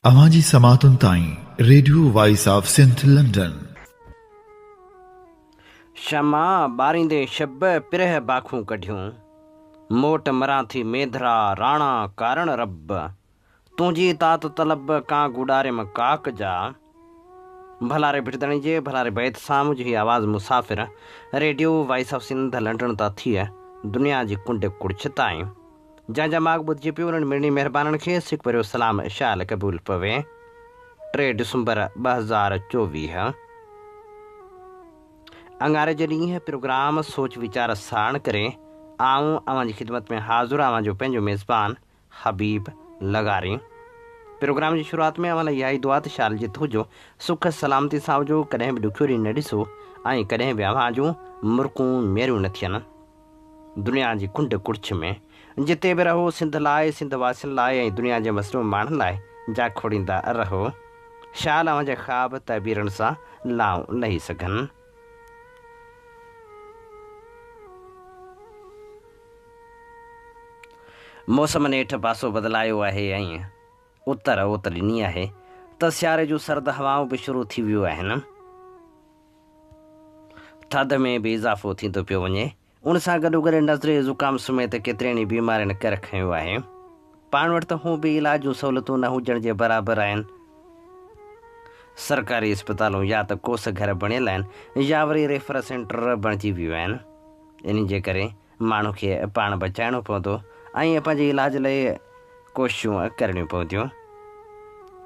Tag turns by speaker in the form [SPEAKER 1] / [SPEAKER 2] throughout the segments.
[SPEAKER 1] اوهان جي سماعتن تائين radio voice of Sindh London.
[SPEAKER 2] شمع ٻاريندي شب پرهه باکون ڪڍيون، موٽ مران ٿي مينڌرا راڻا ڪارڻ رب، تنهنجي تات طلب ڪان گوڏاريم ڪاڪ جا. ڀلاري ڀٽ ڌڻي جي ڀلاري بيت سان منهنجي هي آواز مسافر radio voice of Sindh London تان ٿي دنيا جي ڪنڊ ڪڙڇ تائين. جنهن جا ماڳ ٻڌجي پيو انهن مڙني مهربانن کي سڪ ڀريو سلام شال قبول پوي. 3 ڊسمبر 2024 اڱاري جي ڏينهن پروگرام سوچ ويچار ساڻ ڪري آئون اوهان جي خدمت ۾ حاضر اوهان جو پنهنجو ميزبان حبيب لغاري. پروگرام جي شروعات ۾ اوهان لاء اها ئي دعا ته شال جت هجو سک سلامتي سان هجو ڪڏهن به ڏکيو ڏينهن نه ڏسو ۽ ڪڏهن به اوهان جون مرڪون ميريون نه ٿين. دنيا جي ڪنڊ ڪڙڇ ۾ جتي به رهو سنڌ لاء، سنڌ واسين لاء ۽ دنيا جي مظلوم ماڻهن لاء جاکوڙيندا رهو. شال اوهان جا خواب تعبيرن سان لائون لهي سگهن. موسم نيٺ پاسو بدلايو آهي ۽ اتر اوت ڏني آهي ته سياري جون سرد هوائون به شروع ٿي ويون آهن. ٿڌ ۾ به اضافو ٿيندو پيو وڃي. ان سان گڏوگڏ نزلي زڪام سميت ڪيترين ئي بيمارين ڪر کنيو آهي. پاڻ وٽ ته هون به علاج جون سهولتون نه هجڻ جي برابر آهن. سرڪاري اسپتالون يا ته ڪوس گهر بڻيل آهن يا وري ريفر سينٽر بڻجي ويون آهن. انهي جي ڪري ماڻهو کي پاڻ بچائڻو پوندو ۽ پنهنجي علاج لئي ڪوششون ڪرڻيون پونديون.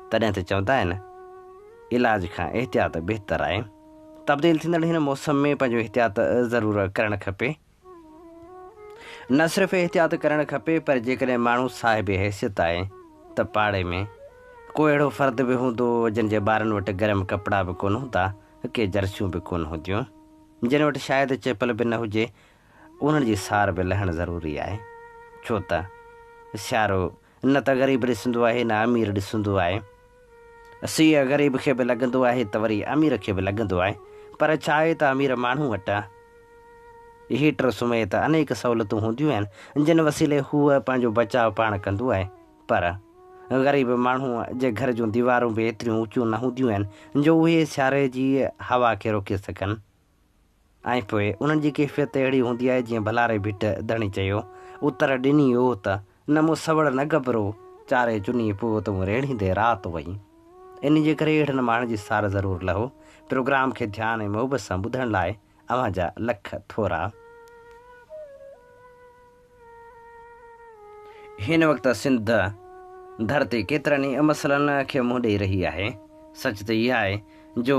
[SPEAKER 2] تڏهن ته چوندا آهن علاج کان احتياط بهتر آهي. تبديل ٿيندڙ هن موسم ۾ پنهنجو احتياط ضرور ڪرڻ کپي. نه صرف احتياط ڪرڻ کپي پر جيڪڏهن ماڻهو صاحب حيثيت آهي ته پاڙي ۾ ڪو اهڙو فرد به هوندو جن جي ٻارن وٽ گرم ڪپڙا به ڪونه هوندا، ڪي جرسيون به ڪونه هونديون، جن وٽ شايد چيپل به نه هجي، انهن جي سار به لهڻ ضروري آهي، ڇو ته سيارو نه ته غريب ڏسندو آهي نه امير ڏسندو آهي. سيء غريب کي به لڳندو آهي ته وري امير کي به لڳندو آهي، پر ڇا آهي ته امير ماڻهو وٽ هيٽر سميت انيڪ سهولتون هونديون آهن، جن وسيلي هو پنهنجو بچاء پاڻ ڪندو آهي، پر غريب ماڻهو جي گهر جون ديوارون به ايتريون اوچيون نه هونديون آهن جو اهي سياري جي هوا کي روڪي سگهن. ۽ پوء انهن جي ڪيفيت اهڙي هوندي آهي جيئن ڀلاري ڀٽ ڌڻي چيو، اتر ڏني اوت، نه مون سوڙ نه گبرو، چاري چني پوت مون ريڙهيندي رات وئي. انهي جي ڪري اهڙن ماڻهن جي سار ضرور لهو. پروگرام کي ڌيان ۽ محبت سان ٻڌڻ لاء اوهان جا لک ٿورا. هن وقت سنڌ ڌرتي ڪيترن ئي مسئلن کي منهن ڏئي رهي آهي. سچ ته اها آهي جو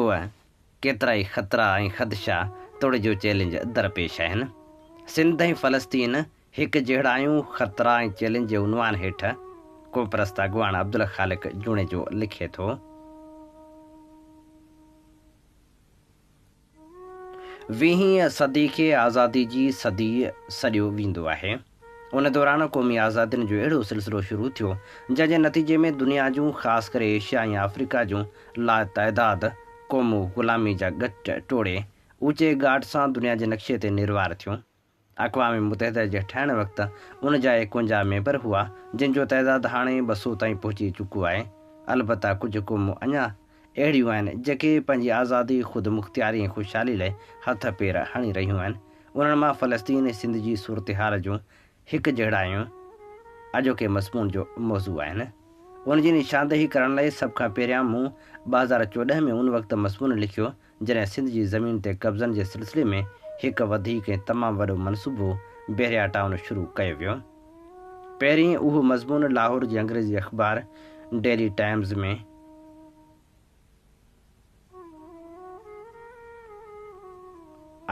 [SPEAKER 2] ڪيترائي خطرا ۽ خدشا توڙي جو چئلينج درپيش آهن. سنڌ ۽ فلسطين هڪ جهڙايون خطرا ۽ چئلينج جي عنوان هيٺ قومپرست اڳواڻ عبدالخالق جوڻيجو لکي ٿو. ويهين صدي کي آزادي جي صدي سڏيو ويندو آهي. ان دوران قومي آزادين جو اهڙو سلسلو شروع ٿيو، جنهن جي نتيجي ۾ دنيا جون خاص ڪري ايشيا ۽ آفريڪا جون لاتعداد قومون غلامي جا ڳٽ ٽوڙي اوچي ڳاٽ سان دنيا جي نقشي تي نروار ٿيون. اقوام متحده جي ٺهڻ وقت ان جا 51 ميمبر هئا، جن جو تعداد هاڻي 200 تائين پهچي چڪو آهي. البته ڪجهه قومون اڃا اهڙيون آهن، جيڪي پنهنجي آزادي، خودمختياري ۽ خوشحالي لاء هٿ پير هڻي رهيون آهن. انهن مان فلسطين ۽ سنڌ جي صورتحال جون هڪجهڙايون اڄوڪي مضمون جو موضوع آهن. ان جي نشاندهي ڪرڻ لاء سڀ کان پهريان مون 2014 ۾ ان وقت مضمون لکيو، جڏهن سنڌ جي زمين تي قبضن جي سلسلي ۾ هڪ وڌيڪ ۽ تمام وڏو منصوبو بحريا ٽائون شروع ڪيو ويو. پهرين اهو مضمون لاهور جي انگريزي اخبار ڊيلي ٽائيمز ۾.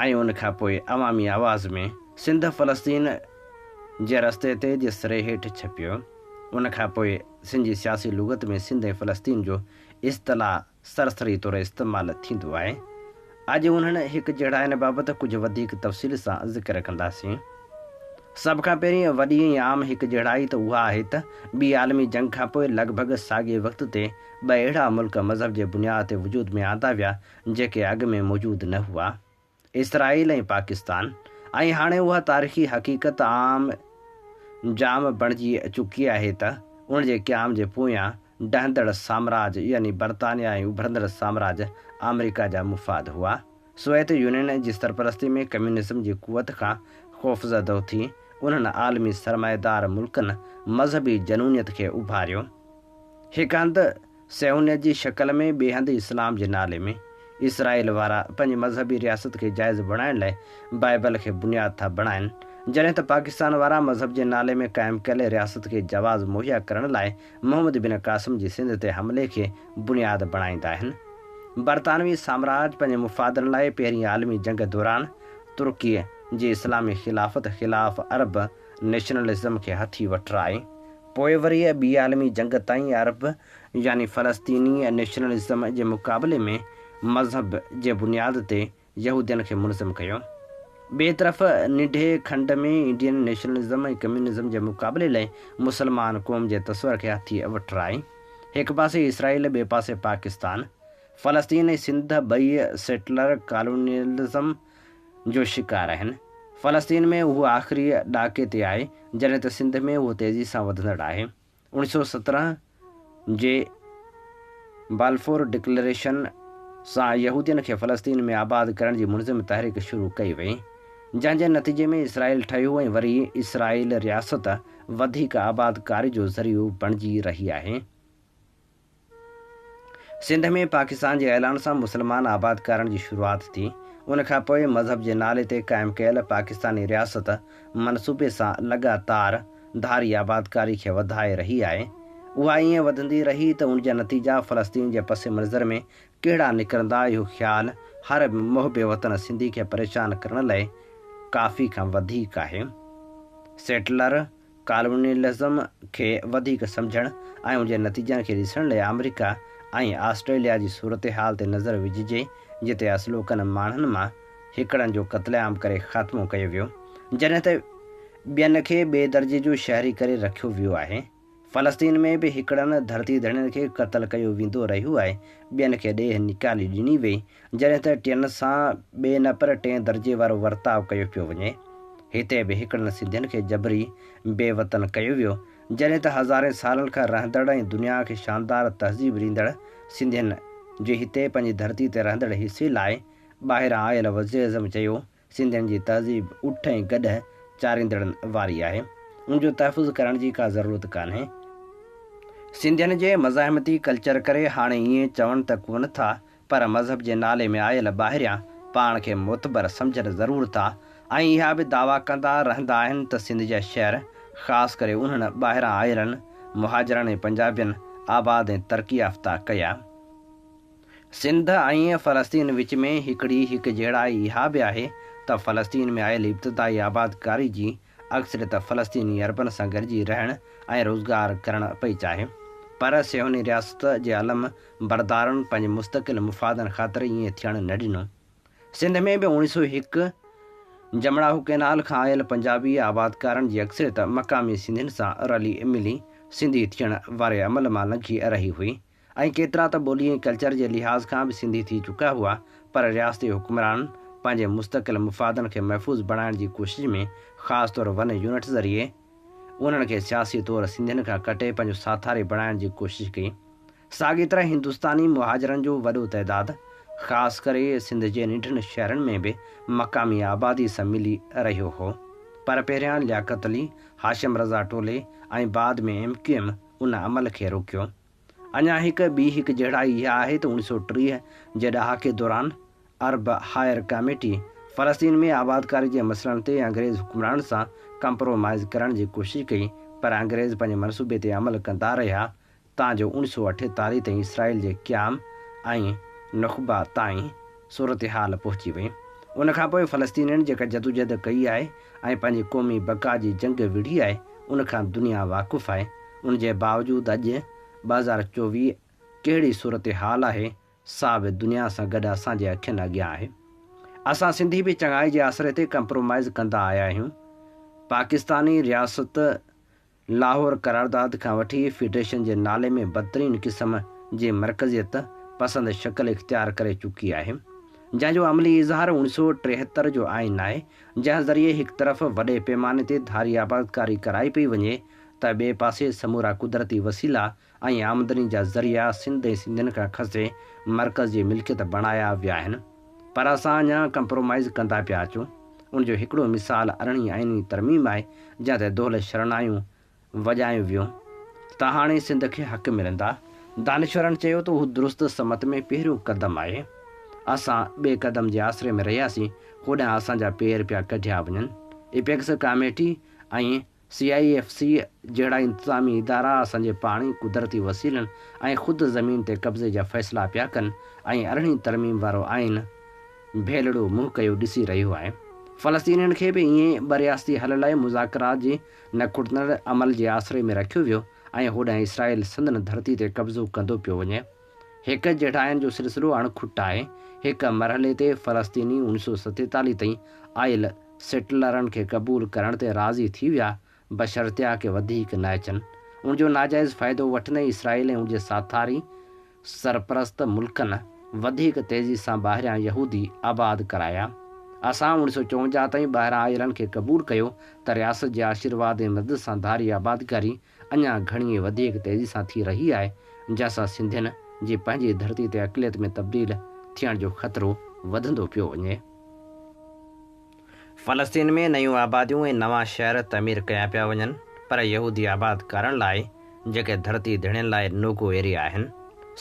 [SPEAKER 2] ۽ ان کان پوء عوامي آواز ۾ سنڌ فلسطين جي رستي تي جي سري هيٺ ڇپيو. ان کان پوء سنڌ جي سياسي لغت ۾ سنڌ ۽ فلسطين جو اصطلاح سرسري طور استعمال ٿيندو آهي. اڄ انهن هڪجهڙاين بابت ڪجهه وڌيڪ تفصيل سان ذڪر ڪنداسين. سڀ کان پهرين وڏي ۽ عام هڪجهڙائي ته اها آهي ته ٻي عالمي جنگ کان پوء لڳ ڀڳ ساڳئي وقت تي ٻه اهڙا ملڪ مذهب جي بنياد تي وجود ۾ آندا ويا جيڪي اڳ ۾ موجود نه هئا. اسرائيل ۽ پاڪستان. ۽ هاڻي اها تاريخي حقيقت عام جام بڻجي چڪي آهي ته ان جي قيام جي پويان ڊهندڙ سامراج يعني برطانيا ۽ اڀرندڙ سامراج آمريڪا جا مفاد هئا. سوويت يونين جي سرپرستي ۾ ڪميونزم جي قوت کان خوفزده ٿي انهن عالمي سرمائيدار ملڪن مذهبي جنونيت کي اڀاريو. هڪ هنڌ صيهونيت جي شڪل ۾ ٻئي هنڌ اسلام جي نالي ۾. اسرائيل وارا پنهنجي مذهبي رياست کي جائز بڻائڻ لاء بائبل کي بنياد ٿا بڻائن، جڏهن ته پاڪستان وارا مذهب جي نالي ۾ قائم ڪيل رياست کي جواز مهيا ڪرڻ لاء محمد بن قاسم جي سنڌ تي حملي کي بنياد بڻائيندا آهن. برطانوي سامراج پنهنجي مفادن لاء پهرين عالمي جنگ دوران ترڪيء جي اسلامي خلافت خلاف عرب نيشنلزم کي هٿي وٺرائي، پوء وري ٻي عالمي جنگ تائين عرب يعني فلسطيني نيشنلزم جي مقابلي ۾ مذهب جي بنياد تي يهودين کي منظم ڪيو. ٻئي طرف ننڍي کنڊ ۾ انڊين نيشنلزم ۽ ڪميونزم جي مقابلي لاء مسلمان قوم جي تصور کي هٿي وٺرائي. هڪ پاسي اسرائيل ٻئي پاسي پاڪستان. فلسطين ۽ سنڌ ٻئي سيٽلر ڪالونيلزم جو شڪار آهن. فلسطين ۾ اهو آخري ڏاڪي تي آهي، جڏهن ته سنڌ ۾ اهو تيزي سان وڌندڙ آهي. 1917 جي بالفور ڊڪليريشن سان يهودين کي فلسطين ۾ آباد ڪرڻ جي منظم تحريڪ شروع ڪئي وئي، جنهن جي نتيجي ۾ اسرائيل ٺهيو ۽ وري اسرائيل رياست وڌيڪ آبادڪاري جو ذريعو بڻجي رهي آهي. سنڌ ۾ پاڪستان جي اعلان سان مسلمان آبادڪارن جي شروعات ٿي. ان کان پوء مذهب جي نالي تي قائم ڪيل پاڪستاني رياست منصوبي سان لڳاتار ڌاري آبادڪاري کي وڌائي رهي آهي. اها ائين وڌندي رهي ته ان جا نتيجا فلسطين جي پس منظر ۾ ڪهڙا نڪرندا اهو خيال هر محب وطن سنڌي کي پريشان ڪرڻ لئه ڪافي کان وڌيڪ آهي. سيٽلر ڪالونيلزم کي وڌيڪ سمجهڻ ۽ ان جي نتيجن کي ڏسڻ لئه آمريڪا ۽ آسٽريليا جي صورتحال تي نظر وجهجي جتي اصلوڪن ماڻهن مان هڪڙن جو قتل عام ڪري خاتمو ڪيو ويو جڏهن ته ٻين کي ٻئي درجي جو شهري ڪري رکيو ويو آهي. فلسطين ۾ به هڪڙن ڌرتي ڌڻين کي قتل ڪيو ويندو رهيو آهي ٻين کي ڏيهه نيڪالي ڏني وئي جڏهن ته ٽين سان ٻئي نه پر ٽئين درجي وارو ورتاء ڪيو پيو وڃي. هتي به هڪڙن سنڌين کي جبري بي وطن ڪيو ويو، جڏهن ته هزارين سالن کان رهندڙ ۽ دنيا کي شاندار تهذيب ڏيندڙ سنڌين جي هتي پنهنجي ڌرتي تي رهندڙ حصي لاء ٻاهران آيل وزيراعظم چيو سنڌين جي تهذيب اٺ ۽ گڏهه چاريندڙن واري آهي، ان جو تحفظ ڪرڻ جي ڪا ضرورت ڪانهي. سنڌين جي مزاحمتي ڪلچر ڪري هاڻي ائين چون ته ڪونه ٿا پر مذهب جي نالي ۾ آيل ٻاهريان پاڻ کي معتبر سمجهن ضرور ٿا ۽ اها به دعويٰ ڪندا رهندا آهن ته سنڌ جا شهر خاص ڪري انهن ٻاهران آيلن مهاجرن ۽ پنجابين آباد ۽ ترقي يافته ڪيا. سنڌ ۽ فلسطين وچ ۾ هڪڙي هڪجهڙائي اها به آهي ته فلسطين ۾ آيل ابتدائي آبادڪاري جي اڪثريت فلسطيني عربن سان گڏجي رهڻ ۽ روزگار ڪرڻ پئي چاهي پر صيهوني رياست جي علم بردارن پنهنجي مستقل مفادن خاطر ائين ٿيڻ نه ڏنو. سنڌ ۾ به 1901 جمڙاهو ڪئنال کان آيل پنجابي آبادڪارن جي اڪثريت مقامي سنڌين سان رلي ملي سنڌي ٿيڻ واري عمل مان لنگهي رهي هئي ۽ ڪيترا ته ٻولي ۽ ڪلچر جي لحاظ کان به سنڌي ٿي چڪا هئا پر رياستي حڪمرانن پنهنجي مستقل مفادن کي محفوظ بڻائڻ جي ڪوشش ۾ خاص طور ون يونٽ ذريعي انهن کي سياسي طور سنڌين کان ڪٽي پنهنجو ساٿاري بڻائڻ جي ڪوشش ڪئي. ساڳي طرح هندستاني مهاجرن جو وڏو تعداد، خاص ڪري سنڌ جي ننڍن شهرن ۾ به مقامي آبادي سان ملي رهيو هو. پر پهريان لياقت علي، هاشم رضا ٽولي ۽ بعد ۾ ايم ڪيو ايم ان عمل کي روڪيو. اڃا هڪ ٻي هڪجهڙائي اها آهي ته 1930 جي ڏهاڪي دوران عرب هائر ڪاميٽي فلسطين ۾ آبادڪاري جي مسئلن تي انگريز حڪمرانن سان ڪمپرومائيز ڪرڻ جي ڪوشش ڪئي پر انگريز پنهنجي منصوبي تي عمل ڪندا رهيا تان جو 1948 تائين اسرائيل جي قيام ۽ نخبه تائين صورتحال پهچي وئي. ان کان پوء فلسطينين جيڪا جدوجهد ڪئي آهي ۽ پنهنجي قومي بقا جي جنگ وڙهي آهي، ان کان دنيا واقف آهي. ان جي باوجود اڄ 2024 ڪهڙي صورتحال آهي، سا به دنيا سان گڏ اسان جي اکين اڳيان آهي. اسان سنڌي به چڱائي جي آسري تي ڪمپرومائيز ڪندا آيا آهيون. پاڪستاني رياست لاهور قرارداد کان وٺي فيڊريشن جي نالي ۾ بدترين قسم جي مرڪزيت پسند شڪل اختيار ڪري چڪي آهي، جنهن جو عملي اظهار 1973 جو آئين آهي، جنهن ذريعي هڪ طرف وڏي پيماني تي ڌاري آبادڪاري ڪرائي پئي وڃي ته ٻئي پاسي سمورا قدرتي وسيلا ۽ آمدني جا ذريعا سنڌ ۽ سنڌين کان کسي مرڪز جي ملڪيت بڻايا ويا آهن. پر اسان اڃا ڪمپرومائيز ڪندا پيا اچون. ان جو هڪڙو مثال ارڙهين آئيني ترميم آهي، جنهن تي دهل شرنايون وڄايون ويون ته هاڻي سنڌ کي حق ملندا. دانشورن چيو ته اهو درست سمت ۾ پهريون قدم آهي. اسان ٻئي قدم جي آسري ۾ رهياسين، هوڏانهن اسان جا پير پيا ڪڍيا وڃن. Apex committee ۽ C I F C جهڙا انتظامي ادارا اسان جي پاڻي، قدرتي وسيلن ۽ خود زمين تي قبضي جا فيصلا پيا ڪن ۽ ارڙهين ترميم وارو آئين ڀيلڙو منهن ڪيو ڏسي رهيو آهي. فلسطينين کي به ائين ٻه رياستي حل لاء مذاڪرات جي نه کٽندڙ عمل جي آسري ۾ رکيو ويو ۽ هوڏانهن اسرائيل سندن ڌرتي تي قبضو ڪندو پيو وڃي. هڪ جهڙاين جو سلسلو اڻ کٽ آهي. هڪ مرحلي تي فلسطيني 1947 تائين آيل سيٽلرن کي قبول ڪرڻ تي راضي ٿي ويا بشرطيڪ وڌيڪ نه اچن. ان جو ناجائز فائدو وٺندي اسرائيل ۽ ان جي ساٿاري سرپرست ملڪن وڌيڪ تيزي سان ٻاهريان يهودي آباد ڪرايا. اسان 1954 تائين ٻاهران آيلن کي قبول ڪيو ته رياست جي آشيرواد ۽ مدد سان ڌاري آبادڪاري اڃا گهڻي وڌيڪ تيزي سان ٿي رهي آهي، جنهن سان سنڌين جي پنهنجي ڌرتي تي اقليت ۾ تبديل ٿيڻ جو خطرو وڌندو پيو وڃي. فلسطين ۾ نيون آباديون ۽ نوان شهر تعمير ڪيا پيا وڃن پر يهودي آباد ڪرڻ لاء جيڪي ڌرتي ڌڻين لاء نوگو ايريا آهن.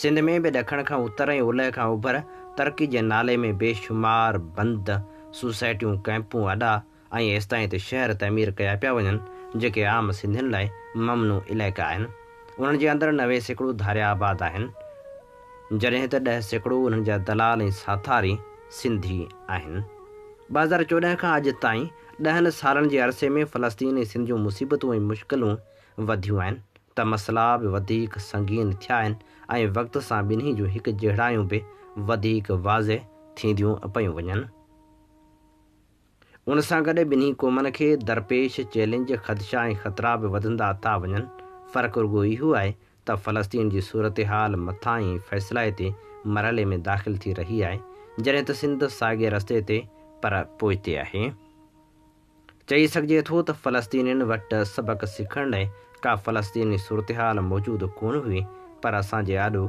[SPEAKER 2] سنڌ ۾ به ڏکڻ کان اتر ۽ اولهه کان اوڀر ترقي جي نالي ۾ بي شمار بند، سوسائٽيون، ڪئمپون، اڏا ۽ ايستائين ته شهر تعمير ڪيا پيا وڃن جيڪي عام سنڌين لاء ممنوع علائقا آهن. انهن جي اندر 90% ڌاريا آباد آهن جڏهن ته 10% انهن جا دلال ۽ ساٿاري سنڌي آهن. 2014 کان اڄ تائين ڏهن سالن جي عرصي ۾ فلسطين ۽ سنڌ جون مصيبتون ۽ مشڪلون وڌيون آهن ته مسئلا به وڌيڪ سنگين ٿيا آهن ۽ وقت سان ٻنهي جون هڪجهڙايون به وڌيڪ واضح ٿينديون پيون وڃن. ان سان گڏ ٻنهي قومن کي درپيش چئلينج، خدشا ۽ خطرا به وڌندا ٿا وڃن. فرق رڳو اهو آهي ته فلسطين جي صورتحال مٿانهين فيصلائتي مرحلي ۾ داخل ٿي رهي آهي، جڏهن ته سنڌ ساڳئي رستي تي پر پوئتي آهي. چئي سگهجي ٿو ته فلسطينين وٽ سبق سکڻ لاء ڪا فلسطيني صورتحال موجود ڪونه هئي، پر اسان جي آڏو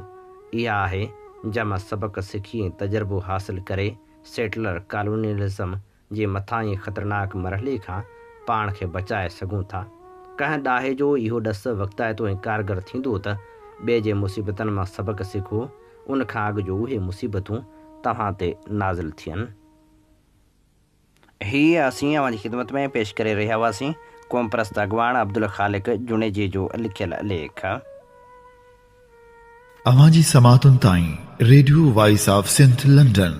[SPEAKER 2] اها آهي، جنهن مان سبق سکي ۽ تجربو حاصل ڪري سيٽلر ڪالونيلزم جي مٿانهين خطرناڪ مرحلي کان پاڻ کي بچائي سگهون ٿا. ڪنهن ڏاهي جو اهو ڏس وقتائتو ۽ ڪارگر ٿيندو ته ٻئي جي مصيبتن مان سبق سکو، ان کان اڳ جو اهي مصيبتون توهان تي نازل ٿين. هي اسين اوهان جي خدمت ۾ پيش ڪري رهيا هئاسين قومپرست اڳواڻ عبدالخالق جوڻيجي جو لکيل ليک.
[SPEAKER 1] اوهان جي سماعتن تائين radio voice of Sindh London.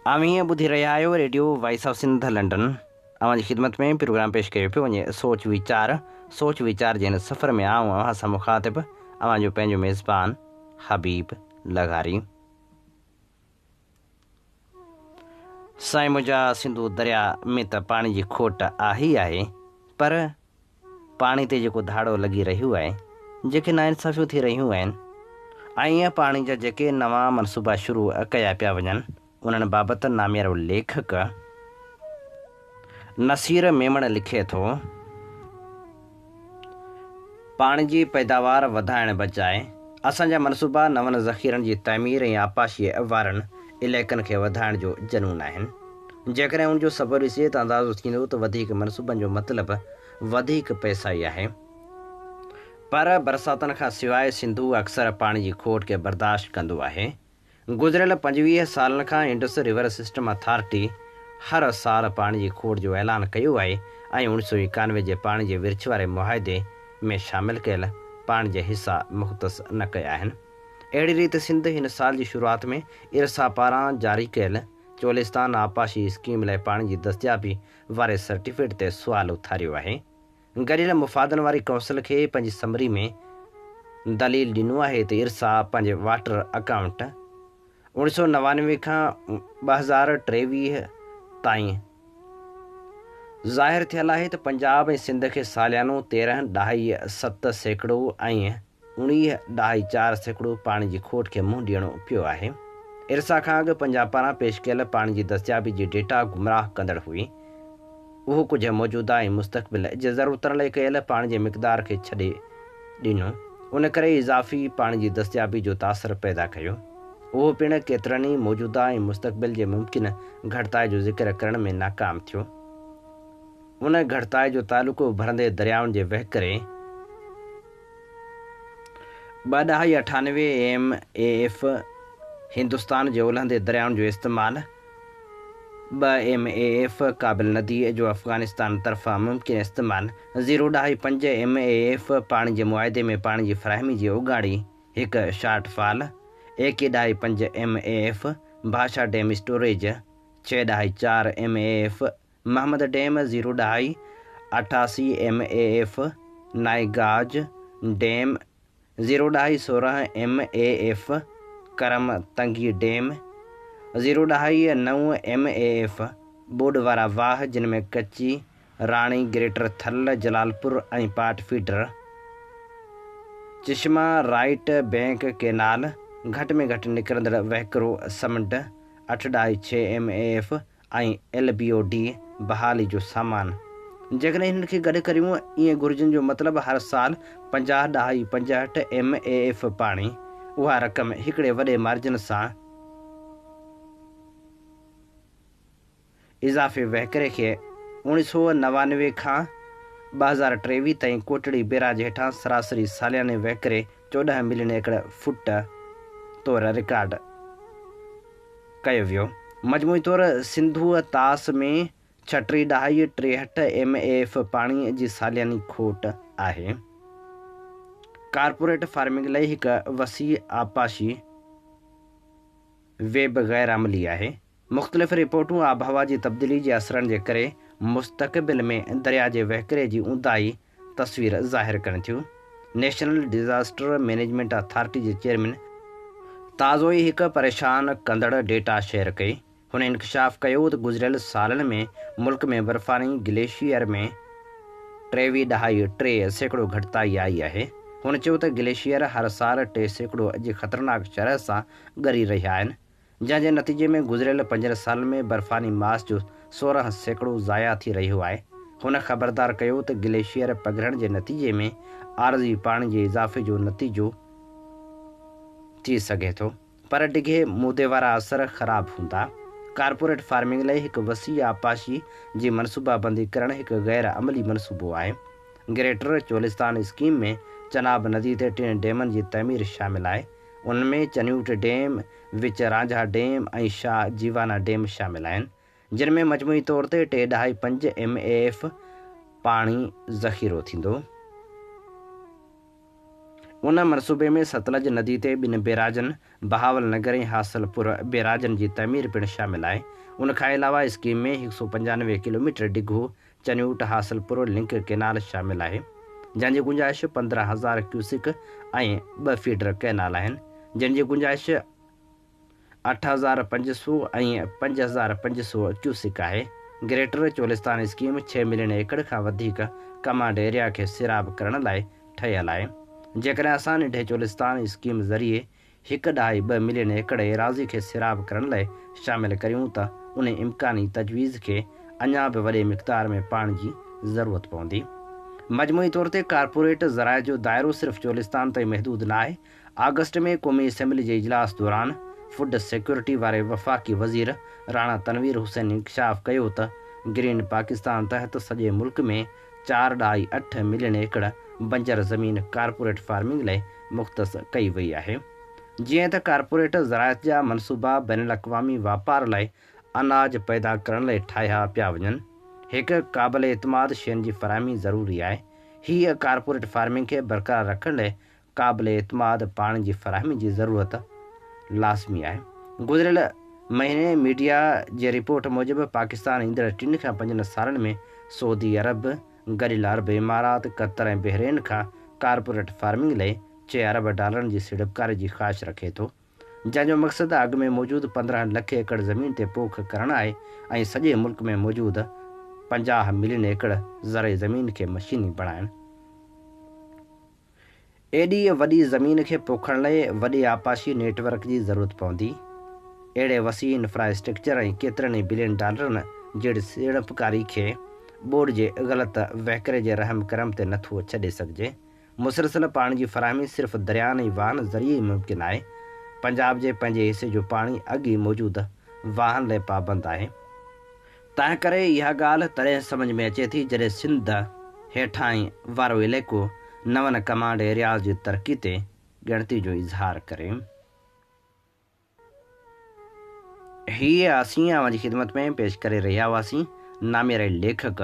[SPEAKER 2] اوهين ٻڌي رهيا آهيو radio voice of Sindh London. اوهان جي خدمت ۾ پروگرام پيش ڪيو پيو وڃي سوچ ويچار. سوچ ويچار جي هن سفر ۾ آئون اوهان سان مخاطب اوهان جو پنهنجو ميزبان حبيب لغاري. سائين منهنجا سنڌو درياء ۾ ته پاڻي جي کوٽ آهي ئي آهي پر پاڻي تي جيڪو ڌاڙو لڳي رهيو آهي، جيڪي ناانصافيون ٿي رهيون آهن ۽ پاڻي جا جيڪي نوان منصوبا شروع ڪيا پيا وڃن، انهن بابت ناميارو ليکڪ نصير ميمڻ لکي ٿو. پاڻي جي پيداوار وڌائڻ بجاء اسان جا منصوبا نون ذخيرن جي تعمير ۽ آبپاشيء وارن علائقن کي وڌائڻ جو جنون آهن. جيڪڏهن ان جو سبب ڏسجي ته اندازو ٿيندو ته وڌيڪ منصوبن جو مطلب وڌيڪ پئسا ئي آهي. پر برساتن کان سواء سنڌو اڪثر پاڻي جي کوٽ کي برداشت ڪندو آهي. گذريل 25 سالن کان انڊس ريور سسٽم اٿارٽي هر سال پاڻي جي کوٽ جو اعلان ڪيو آهي ۽ 1991 جي پاڻي جي ورڇ واري معاهدي ۾ شامل ڪيل پاڻي جا حصا مختص نه ڪيا آهن. اهڙي ريت سنڌ هن سال جي شروعات ۾ ارسا پاران جاري ڪيل چولستان آبپاشي اسڪيم لاء پاڻي جي دستيابي واري سرٽيفڪيٽ تي سوال اٿاريو آهي. گڏيل مفادن واري ڪونسل کي پنهنجي سمري ۾ دليل ڏنو آهي ته ارسا پنهنجي واٽر اڪائونٽ 1999 کان 2023 تائين ظاهر ٿيل آهي ته پنجاب ۽ سنڌ کي ساليانو تيرنهن ڏهائي ست سيڪڙو ۽ اڻويهه ڏهائي 4% پاڻي جي کوٽ کي منهن ڏيڻو پيو آهي. ارسا کان اڳ پنجاب پاران پيش ڪيل پاڻي جي دستيابي جي ڊيٽا گمراهه ڪندڙ هئي. اهو ڪجهه موجوده ۽ مستقبل جي ضرورتن لاء ڪيل پاڻي جي مقدار کي ڇڏي ڏنو، ان ڪري اضافي پاڻي جي دستيابي جو تاثر پيدا ڪيو. اهو پڻ ڪيترن ئي موجوده ۽ مستقبل جي ممڪن گهٽتائي جو ذڪر ڪرڻ ۾ ناڪام ٿيو. ان گهٽتائي جو تعلق اڀرندي دريائن جي وهڪري، 2.98 ايم اي ايف، هندستان جي اولهندي دريائن جو استعمال، 2 ايم اي ايف، ڪابل نديء جو افغانستان طرفان ممڪن استعمال، 0.5 ايم اي ايف، پاڻي جي معاهدي ۾ پاڻي جي فراهمي جي اوڳاڙي، هڪ short fall, 1.5 M A F, Bhasha dam storage, 6.4 M A F, Mohmand dam, 0.88 M A F, نائيگاج dam, 0.16 M A F, Kurram Tangi dam, 0.9 M A F, ٻوڏ وارا واهه جن ۾ ڪچي، راڻي، گريٽر ٿل، جلالپور ۽ پاٽ feeder, Chashma right bank canal, گهٽ ۾ گهٽ نڪرندڙ وهڪرو سمنڊ، 8.6 M A F ۽ L B O D بحالي جو سامان. جيڪڏهن هنن کي گڏ ڪريون ائين گهرجن جو مطلب هر سال 50.65 ايم اي ايف پاڻي، اها رقم هڪڙي وڏي مارجن سان اضافي وهڪري کي 1999 کان 2023 تائين ڪوٽڙي بيراج هيٺان سراسري سالياني وهڪري 14 ملين ايڪڙ فوٽ طور رڪارڊ ڪيو ويو. مجموعي طور سنڌوء طاس ۾ 36.63 ايم اي ايف پاڻي جي سالياني کوٽ آهي. ڪارپوريٽ فارمنگ لئي هڪ وسيع آبپاشي ويب غير عملي آهي. مختلف رپورٽون آبهوا جي تبديلي جي اثرن جي ڪري مستقبل ۾ درياء جي وهڪري جي اونداهي تصوير ظاهر ڪن ٿيون. نيشنل ڊزاسٽر مئنيجمينٽ اٿارٽي جي چيئرمين تازو ئي هڪ پريشان ڪندڙ ڊيٽا شيئر ڪئي. هن انڪشاف ڪيو ته گذريل سالن ۾ ملڪ ۾ برفاني گليشيئر ۾ 23.3% گهٽتائي آئي آهي. هن چيو ته گليشيئر هر سال 3% جي خطرناڪ شرح سان ڳري رهيا آهن. جنهن جي نتيجي ۾ گذريل پنجن سالن ۾ برفاني ماس جو 16% ضايع ٿي رهيو آهي. هن خبردار ڪيو ته گليشيئر پگهرڻ جي نتيجي ۾ عارضي پاڻي جي اضافي جو نتيجو ٿي سگهي ٿو پر ڊگهي مدي وارا اثر خراب هوندا. ڪارپوريٽ فارمنگ لاء هڪ وسيع آبپاشي جي منصوبابندي ڪرڻ هڪ غير عملي منصوبو آهي. گريٽر چولستان اسڪيم ۾ چناب ندي تي ٽن ڊيمن جي تعمير شامل آهي. انهن ۾ چنيوٽ ڊيم، وچ رانجها ڊيم ۽ شاهه جيوانا ڊيم شامل آهن، جن ۾ مجموعي طور تي 3.5 ايم اي ايف پاڻي ذخيرو ٿيندو. ان منصوبي ۾ ستلج ندي تي ٻن بيراجن، بهاول نگر ۽ حاصل پور بيراجن جي تعمير پڻ شامل آهي. ان کان علاوه اسڪيم ۾ 195 ڪلوميٽر ڊگهو چنيوٽ حاصل پور لنڪ ڪئنال شامل آهي، جنهن جي گنجائش 15,000 ڪيوسڪ ۽ ٻه فيڊر ڪئنال آهن، جن جي گنجائش 8,500 ۽ 5,500 ڪيوسڪ آهي. گريٽر چولستان اسڪيم ڇهه ملين ايڪڙ کان وڌيڪ ڪمانڊ ايريا کي سيراب ڪرڻ لاء ٺهيل آهي. جيڪڏهن اسان ننڍي چولستان اسڪيم ذريعي هڪ ڏهائي ٻه ملين ايڪڙ ايراضي کي سيراب ڪرڻ لاء شامل ڪريون ته ان امڪاني تجويز کي اڃا به وڏي مقدار ۾ پاڻي جي ضرورت پوندي. مجموعي طور تي ڪارپوريٽ ذرائع جو دائرو صرف چولستان تائين محدود ناهي. آگسٽ ۾ قومي اسيمبلي جي اجلاس دوران فوڊ سيڪيورٽي واري وفاقي وزير راڻا تنوير حسين انڪشاف ڪيو ته گرين پاڪستان تحت سڄي ملڪ ۾ چار ڏهائي اٺ ملين ايڪڙ بنجر زمين ڪارپوريٽ فارمنگ لاء مختص ڪئي وئي آهي. جيئن ته ڪارپوريٽ زراعت جا منصوبا بين الاقوامي واپار لاء اناج پيدا ڪرڻ لاء ٺاهيا پيا وڃن، هڪ قابل اعتماد شين جي فراهمي ضروري آهي. هيء ڪارپوريٽ فارمنگ کي برقرار رکڻ لاء قابل اعتماد پاڻي جي فراهمي جي ضرورت لازمي آهي. گذريل مهيني ميڊيا جي رپورٽ موجب پاڪستان ايندڙ ٽن کان پنجن سالن ۾ سعودي عرب، گڏيل عرب امارات، قطر ۽ بحرين کان ڪارپوريٽ فارمنگ لئي چئه ارب ڊالرن جي سيڙپڪاري جي خواهش رکي ٿو، جنهن جو مقصد اڳ ۾ موجود 15 لک ايڪڙ زمين تي پوک ڪرڻ آهي ۽ سڄي ملڪ ۾ موجود 50 ملين ايڪڙ زرعي زمين کي مشيني بڻائڻ. ايڏي وڏي زمين کي پوکڻ لئي وڏي آبپاشي نيٽ ورڪ جي ضرورت پوندي. اهڙي وسيع انفراسٽرڪچر ۽ ڪيترن ئي بلين ڊالرن جهڙي سيڙپڪاري کي ٻوڏ جي غلط وهڪري جي رحم ڪرم تي نٿو ڇڏي سگهجي. مسلسل پاڻي جي فراهمي صرف دريائن ۽ واهن ذريعي ئي ممڪن آهي. پنجاب جي پنهنجي حصي جو پاڻي اڳ ئي موجود واهن لئه پابند آهي. تنهن ڪري اها ڳالهه تڏهن سمجهه ۾ اچي ٿي جڏهن سنڌ هيٺاهين وارو علائقو نون ڪمانڊ ايرياز جي ترقي تي ڳڻتي جو اظهار ڪري. هيء اسين اوهان جي خدمت ۾ پيش ڪري رهيا هئاسين نامياري ليکڪ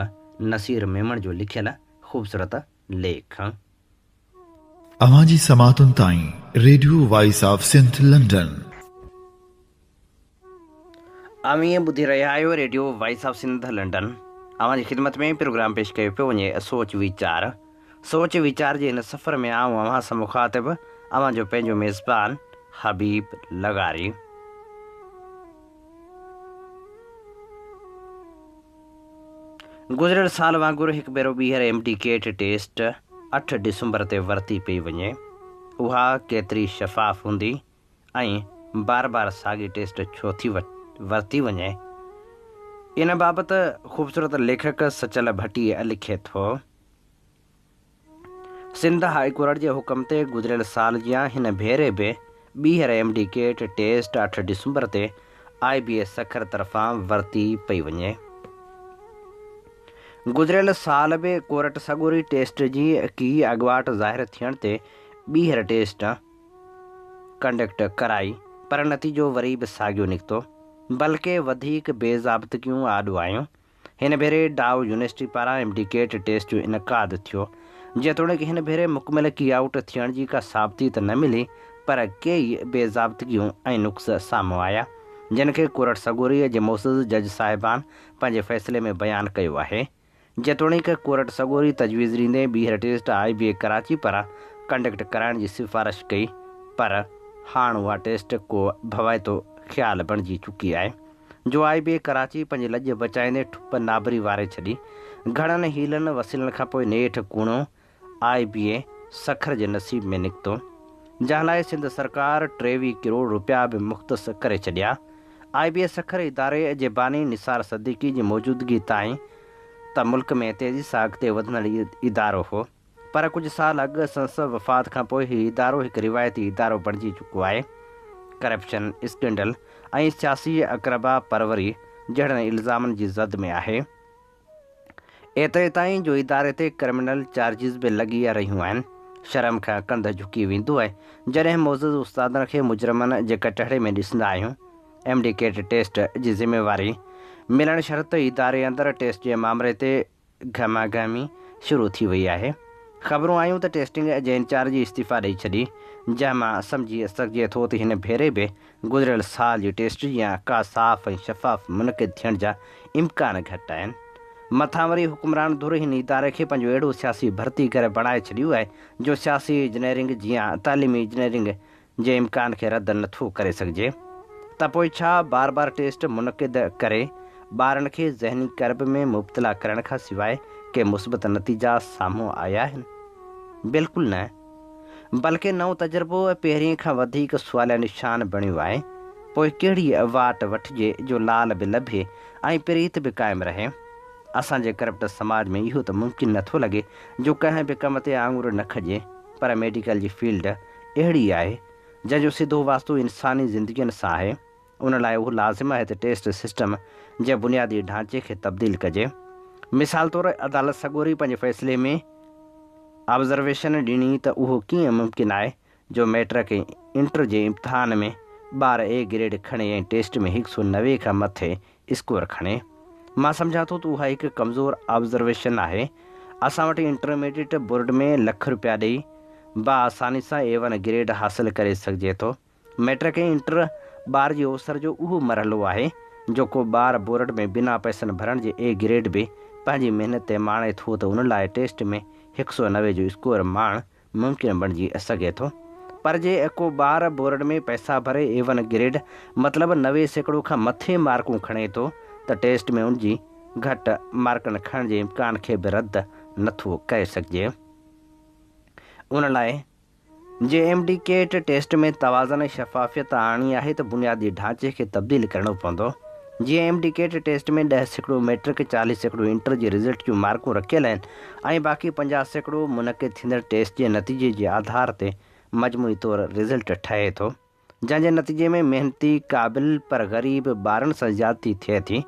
[SPEAKER 2] نصير ميمڻ جو لکيل خوبصورت ليک.
[SPEAKER 1] اوهان جي سماعتن تائين radio voice of Sindh London.
[SPEAKER 2] اوهين ٻڌي رهيا آهيو radio voice of Sindh London. اوهان جي خدمت ۾ پروگرام پيش ڪيو پيو وڃي سوچ ويچار. سوچ ويچار جي هن سفر ۾ آئون اوهان سان مخاطب اوهان جو پنهنجو ميزبان حبيب لغاري. گذريل سال وانگر هڪ ڀيرو ٻيهر ايم ڊي ڪيٽ ٽيسٽ اٺ ڊسمبر تي ورتي پئي وڃي. اها ڪيتري شفاف هوندي ۽ بار بار ساڳي ٽيسٽ ڇو ٿي ورتي وڃي؟ ان بابت خوبصورت ليکڪ سچل ڀٽي لکي ٿو. سنڌ هاء ڪورٽ جي حڪم تي گذريل سال جيان هن ڀيري به ٻيهر ايم ڊي ڪيٽ ٽيسٽ اٺ ڊسمبر تي آء بي اي سکر طرفان ورتي پئي وڃي. گذريل سال به ڪورٽ سڳوري ٽيسٽ جي ڪي اڳواٽ ظاهر ٿيڻ تي ٻيهر ٽيسٽ ڪنڊڪٽ ڪرائي پر نتيجو وري به ساڳيو نڪتو بلڪه وڌيڪ بي ضابطگيون آڏو آيون. هن ڀيري ڊائو يونيورسٽي پاران ايم ڊي ڪيٽ ٽيسٽ جو انعقاد ٿيو. جيتوڻيڪ هن ڀيري مڪمل ڪي آئوٽ ٿيڻ جي ڪا ثابتي ته نه ملي پر ڪيئي بي ضابطگيون ۽ نقص سامهون آيا، جن کي ڪورٽ سڳوريء جي معزز جج صاحبان پنهنجي فيصلي ۾ بيان ڪيو آهي. جيتوڻيڪ ڪورٽ سڳوري تجويز ڏيندي ٻيهر test I B A Karachi پاران ڪنڊڪٽ ڪرائڻ جي سفارش ڪئي پر هاڻ اها ٽيسٽ ڪو ڀوائتو خيال بڻجي چڪي آهي. جو آء بي اي ڪراچي پنهنجي لڄ بچائيندي ٺپ نابري واري ڇڏي. گهڻن حيلن وسيلن کان پوء نيٺ ڪوڻو آء بي اي سکر جي نصيب ۾ نڪتو. جنهن لاء سنڌ سرڪار 23 ڪروڙ روپيا به مختص ڪري ڇڏيا. آء بي اي سکر اداري جي باني نثار صديقي جي موجودگي تائين ته ملڪ ۾ تيزي سان اڳتي وڌندڙ ادارو هو. پر ڪجهه سال اڳ سندس وفات کانپوء هي ادارو هڪ روايتي ادارو بڻجي چڪو آهي. ڪرپشن اسڪينڊل ۽ سياسي اقربا پروري جهڙن الزامن جي زد ۾ آهي. ايتري تائين جو اداري تي ڪرمنل چارجز به لڳي رهيون آهن. شرم کان ڪنڌ جهڪي ويندو آهي جڏهن معزز استادن کي مجرمن جي ڪٽهڙي ۾ ڏسندا آهيون. ايم ڊي ڪيٽ ٽيسٽ جي ذميواري ملڻ شرط اداري اندر ٽيسٽ جي مامري تي گهماگهمي شروع ٿي وئي آهي. خبرون آيون ته ٽيسٽنگ جي انچارج استعيفيٰ ڏئي ڇڏي، جنهن مان سمجهي سگهجي ٿو ته هن ڀيري به گذريل سال جي ٽيسٽ جيان ڪا صاف ۽ شفاف منعقد ٿيڻ جا امڪان گهٽ آهن. مٿان وري حڪمران ڌر هن اداري کي پنهنجو اهڙو سياسي ڀرتي گهر بڻائي ڇڏيو آهي جو سياسي انجنيئرنگ جيان تعليمي انجنيئرنگ جي امڪان کي رد نه ٿو ڪري سگهجي ته پوء ڇا بار بار ٽيسٽ منعقد ڪري ٻارن کي ذهني ڪرب ۾ مبتلا ڪرڻ کان سواء ڪي مثبت نتيجا سامهون آيا آهن؟ بلڪل نه بلڪه نئون تجربو پهرين کان وڌيڪ سواليا نشان بڻيو آهي. پوء ڪهڙي واٽ وٺجي جو لال به لڀي ۽ پريت به قائم رهي؟ اسان جي ڪرپٽ سماج ۾ اهو ته ممڪن نه ٿو لڳي جو ڪنهن به ڪم تي آڱر نه کڄي پر ميڊيڪل جي فيلڊ اهڙي آهي، جنهن جو سڌو واسطو انساني زندگين سان آهي، ان لاء اهو لازم آهي ته ٽيسٽ سسٽم جي بنيادي ڍانچي کي تبديل ڪجي. مثال طور عدالت سڳوري پنهنجي فيصلي ۾ آبزرويشن ڏني ته اهو ڪيئن ممڪن آهي جو مئٽرڪ ۽ انٽر جي امتحان ۾ ٻار اي گريڊ کڻي ۽ ٽيسٽ ۾ هڪ سو 90 کان مٿي اسڪور کڻي. مان سمجهان ٿو ته اها هڪ ڪمزور آبزرويشن آهي. اسان وٽ انٽرميڊيٽ بورڊ ۾ لک رپيا ڏئي با آساني سان اي ون گريڊ حاصل ڪري سگهجي ٿو. مئٽرڪ ۽ انٽر ٻار جي اوسر جو اهو مرحلو آهي جو ڪو ٻار بورڊ ۾ بنا پئسن ڀرڻ جي اي گريڊ به پنهنجي محنت تي ماڻي ٿو ته ان لاء ٽيسٽ ۾ هڪ سو 90 جو اسڪور ماڻڻ ممڪن بڻجي سگهي ٿو پر جي ڪو ٻار بورڊ ۾ پئسا ڀري اي ون گريڊ مطلب 90% کان مٿي مارڪون کڻي ٿو ته ٽيسٽ ۾ ان جي گهٽ مارڪن کڻڻ جي امڪان کي به رد نه ٿو ڪري سگهجي. ان لاء جي ايم ڊي ڪيٽ ٽيسٽ ۾ توازن ۽ شفافيت آڻڻي آهي ته بنيادي ڍانچي کي تبديل ڪرڻو پوندو. جيئن M D CAT test ۾ 10% matric, 40% inter جي رزلٽ جون مارڪون رکيل آهن ۽ باقي 50% منعقد ٿيندڙ ٽيسٽ جي نتيجي جي آڌار تي مجموعي طور رزلٽ ٺهي ٿو. جنهن جي نتيجي ۾ محنتي، قابل پر غريب ٻارن سان زيادتي ٿئي ٿي.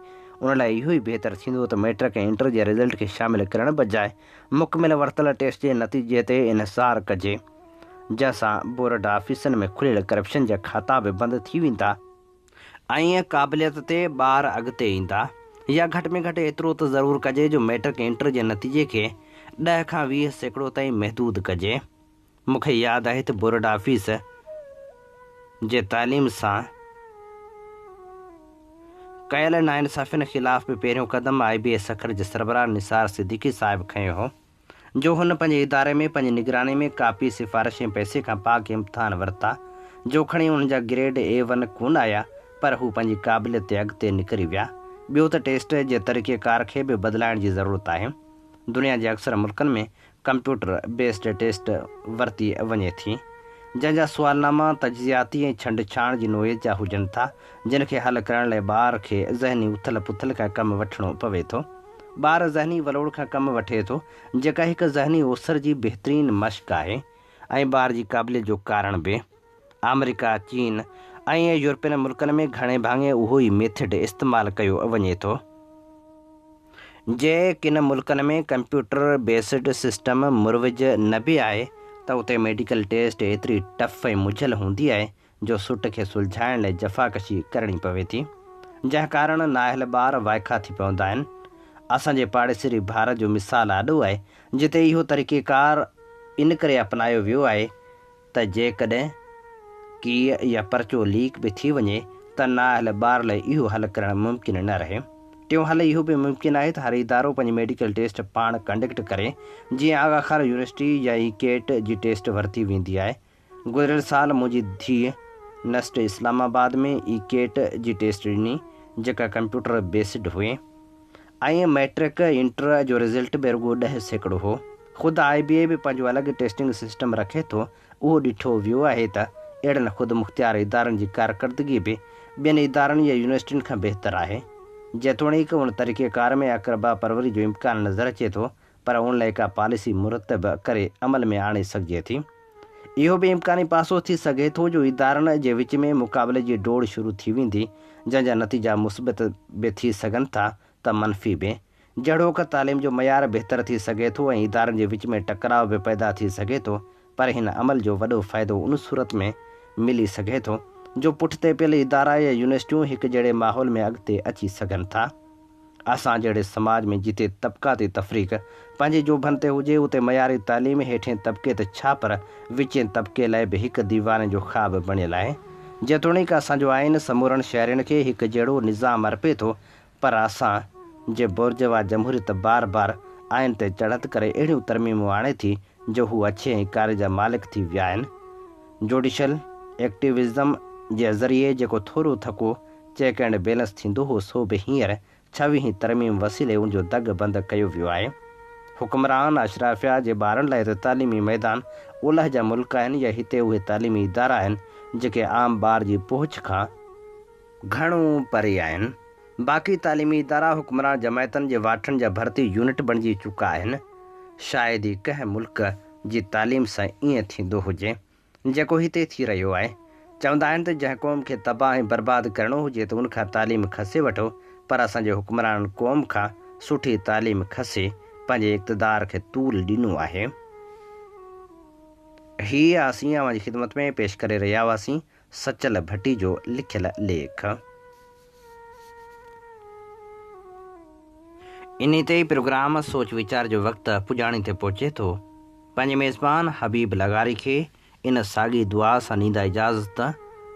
[SPEAKER 2] ان لاء اهو ئي بهتر ٿيندو ته مئٽرڪ ۽ انٽر جي رزلٽ کي شامل ڪرڻ بجاء مڪمل ورتل ٽيسٽ جي نتيجي تي انحصار ڪجي، جنهن سان بورڊ آفيسن ۾ کليل ڪرپشن جا کاتا به بند ٿي ويندا ۽ قابليت تي ٻار اڳتي ايندا يا گهٽ ۾ گهٽ ايترو ته ضرور ڪجي جو مئٽرڪ ۽ انٽر جي نتيجي کي 10 کان 20% تائين محدود ڪجي. مون کي ياد آهي ته بورڊ آفيس جي تعليم سان ڪيل ناانصافين خلاف به پهريون قدم آء بي اي سکر جي سربراهه نثار صديقي صاحب کنيو هو، جو هن پنهنجي اداري ۾ پنهنجي نگراني ۾ ڪاپي، سفارش ۽ پئسي کان پاڪ امتحان ورتا، جو کڻي انهن جا گريڊ اي ون ڪونه آيا، پر هو پنهنجي قابليت تي اڳتي نڪري ويا. ٻيو ته ٽيسٽ جي طريقيڪار کي به بدلائڻ جي ضرورت آهي. دنيا جي اڪثر ملڪن ۾ ڪمپيوٽر بيسڊ ٽيسٽ ورتي وڃي ٿي، جنهن جا سوالناما تجزياتي ۽ ڇنڊڇاڻ جي نوعيت جا هجن ٿا، جن کي حل ڪرڻ لاء ٻار کي ذهني اٿل پٿل کان ڪم وٺڻو پوي ٿو. ٻار ذهني ولوڙ کان ڪم وٺي ٿو، جيڪا هڪ ذهني اوسر جي بهترين مشق آهي ۽ ٻار جي قابليت جو ڪارڻ به. آمريڪا، چين ۽ يورپين ملڪن ۾ گهڻي ڀاڱي اهو ئي ميٿڊ استعمال ڪيو وڃي ٿو. جي ڪن ملڪن ۾ ڪمپيوٽر بيسڊ سسٽم مروج نه به آهي ته اتي ميڊيڪل ٽيسٽ ايتري ٽف ۽ مجهيل هوندي آهي جو سٽ کي سلجهائڻ لاء جفاڪشي ڪرڻي پوي ٿي جنهن ڪارڻ نااهل ٻار وائکا ٿي پوندا آهن. اسان جي پاڙيسري ڀارت جو مثال آڏو آهي جتي اهو طريقيڪار ان ڪري اپنايو ويو آهي ته جيڪڏهن ڪي يا پرچو ليڪ به ٿي وڃي ته نااهل ٻار لاء اهو حل ڪرڻ ممڪن نه رهي. ٽيون حل اهو به ممڪن آهي ته هر ادارو پنهنجي ميڊيڪل ٽيسٽ پاڻ ڪنڊڪٽ ڪري، جيئن آغا خان يونيورسٽي يا اي ڪيٽ جي ٽيسٽ ورتي ويندي آهي. گذريل سال منهنجي ڌيء نسٽ اسلام آباد ۾ اي ڪيٽ جي ٽيسٽ ڏني، جيڪا ڪمپيوٽر بيسڊ هئي. ائين مئٽرڪ، انٽر جو رزلٽ به رڳو 10% هو. خود آء بي اي به پنهنجو الڳ ٽيسٽنگ سسٽم رکي ٿو. اهو ڏٺو ويو آهي ته اهڙن خودمختيار ادارن جي ڪارڪردگي به ٻين ادارن يا يونيورسٽين کان بهتر آهي. جيتوڻيڪ ان طريقيڪار ۾ اقربا پروري جو امڪان نظر اچي ٿو پر ان لاء ڪا پاليسي مرتب ڪري عمل ۾ آڻي سگهجي ٿي. اهو به امڪاني پاسو ٿي سگهي ٿو جو ادارن جي وچ ۾ مقابلي جي ڊوڙ شروع ٿي ويندي، جنهن جا نتيجا مثبت به ٿي سگهن ٿا ته منفي به. جهڙوڪ تعليم جو معيار بهتر ٿي سگهي ٿو ۽ ادارن جي وچ ۾ ٽڪراء به پيدا ٿي سگهي ٿو پر هن عمل جو وڏو فائدو ان صورت ۾ ملي سگهي ٿو جو پٺتي پيل ادارا يا يونيورسٽيون هڪجهڙي ماحول ۾ اڳتي اچي سگهن ٿا. اسان جهڙي سماج ۾ جتي طبقاتي تفريق پنهنجي جوڀن تي هجي، اتي معياري تعليم هيٺين طبقي ته ڇا پر وچين طبقي لاء به هڪ ديواني جو خواب بڻيل آهي. جيتوڻيڪ اسان جو آئين سمورن شهرين کي هڪ جهڙو نظام ارپي ٿو پر اسان جي بورجوا جمهوريت بار بار آئين تي چڙهت ڪري اهڙيون ترميمون آڻي ٿي جو هو اڇي ۽ ڪاري جا مالڪ ٿي ويا آهن. جوڊيشل ايڪٽيوزم جي ذريعي جيڪو ٿورو ٿڪو چيڪ اينڊ بيلنس ٿيندو هو سو به هينئر ڇويهين ترميم وسيلي ان جو دڳ بند ڪيو ويو آهي. حڪمران اشرافيا جي ٻارن لاء ته تعليمي ميدان اولهه جا ملڪ آهن يا هتي اهي تعليمي ادارا آهن جيڪي عام ٻار جي پهچ کان گهڻو پري آهن. باقي تعليمي ادارا حڪمران جماعتن جي واٺن جا ڀرتي يونٽ بڻجي چڪا آهن. شايد ئي ڪنهن ملڪ جي تعليم سان ائين ٿيندو هجي. جيڪو هتي ٿي رهيو آهي. چوندا آهن ته جنهن قوم کي تباهه ۽ برباد ڪرڻو هجي ته ان کان تعليم کسي وٺو پر اسان جي حڪمرانن قوم کان سٺي تعليم کسي پنهنجي اقتدار کي طول ڏنو آهي. هي اسين اوهان جي خدمت ۾ پيش ڪري رهيا هئاسين سچل ڀٽي جو لکيل ليک. انهي تي ئي پروگرام سوچ ويچار جو وقت پڄاڻي تي پهچي ٿو. پنهنجي ميزبان حبيب لغاري کي ان ساڳي دعا سان ڏيندا اجازت ته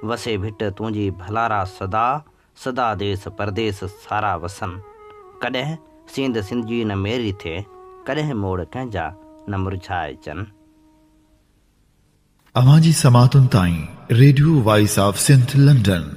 [SPEAKER 2] وسي ڀٽ تنهنجي ڀلارا سدا، سدا ديس پرديس سارا وسن. ڪڏهن سينڌ سنڌجي نه ميري ٿئي، ڪڏهن موڙ ڪنهن جا نه مرجهائجن.
[SPEAKER 1] اوهان جي سماعتن تائين radio voice of Sindh London.